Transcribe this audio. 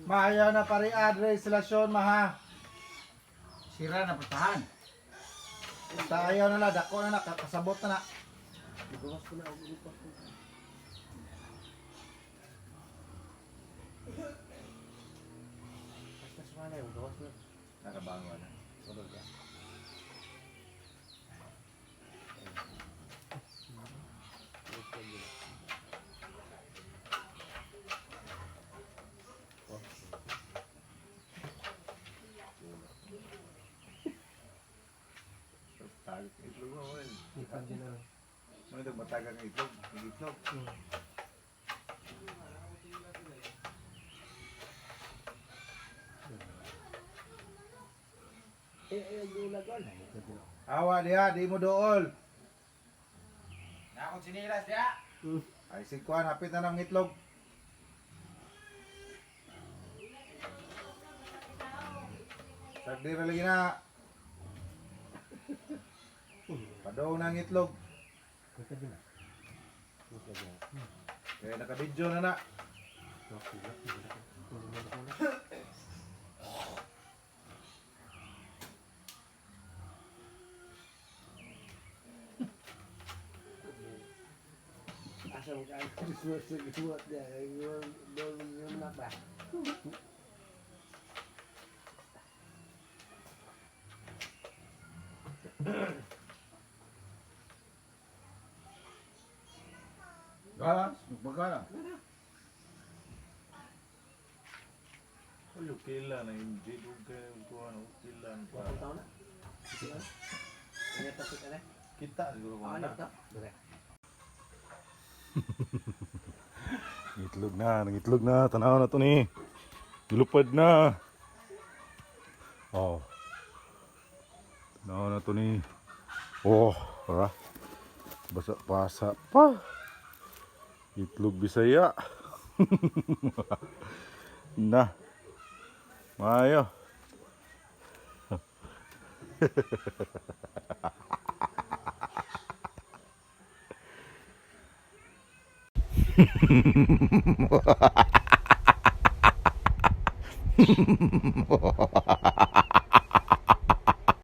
Maayaw na pare address relasyon maha. Sira na putahan. Sa ayaw na na, dako na na, kasabot na na. Nakabango na. Tulog ka. Tagak ng itlog mo, eh. Ano ito, matagak ng itlog? Ng itlog. Awa diha, di mo dool. Na akong sinilas diha. Ay, sikuan, hapit na ng itlog. Sagdi ra lagi na. Padoong na ang itlog. Kaya nakabidyo na na. Asa mo ka Christmas sa gibuhat niya. Yung na ba? Galas, magkala. Uy, okay lang na hindi ko kayo kuha na okay lang pa. Taon na? Ano pa na? Kita siguro ko Ano na. to? Itlog na, nangitlog na, tanaw na to ni. Gilupad na. Oh. Tanaw na to ni. Oh, ra. Basa-basa pa. Itlog Bisaya. Na. Mayo.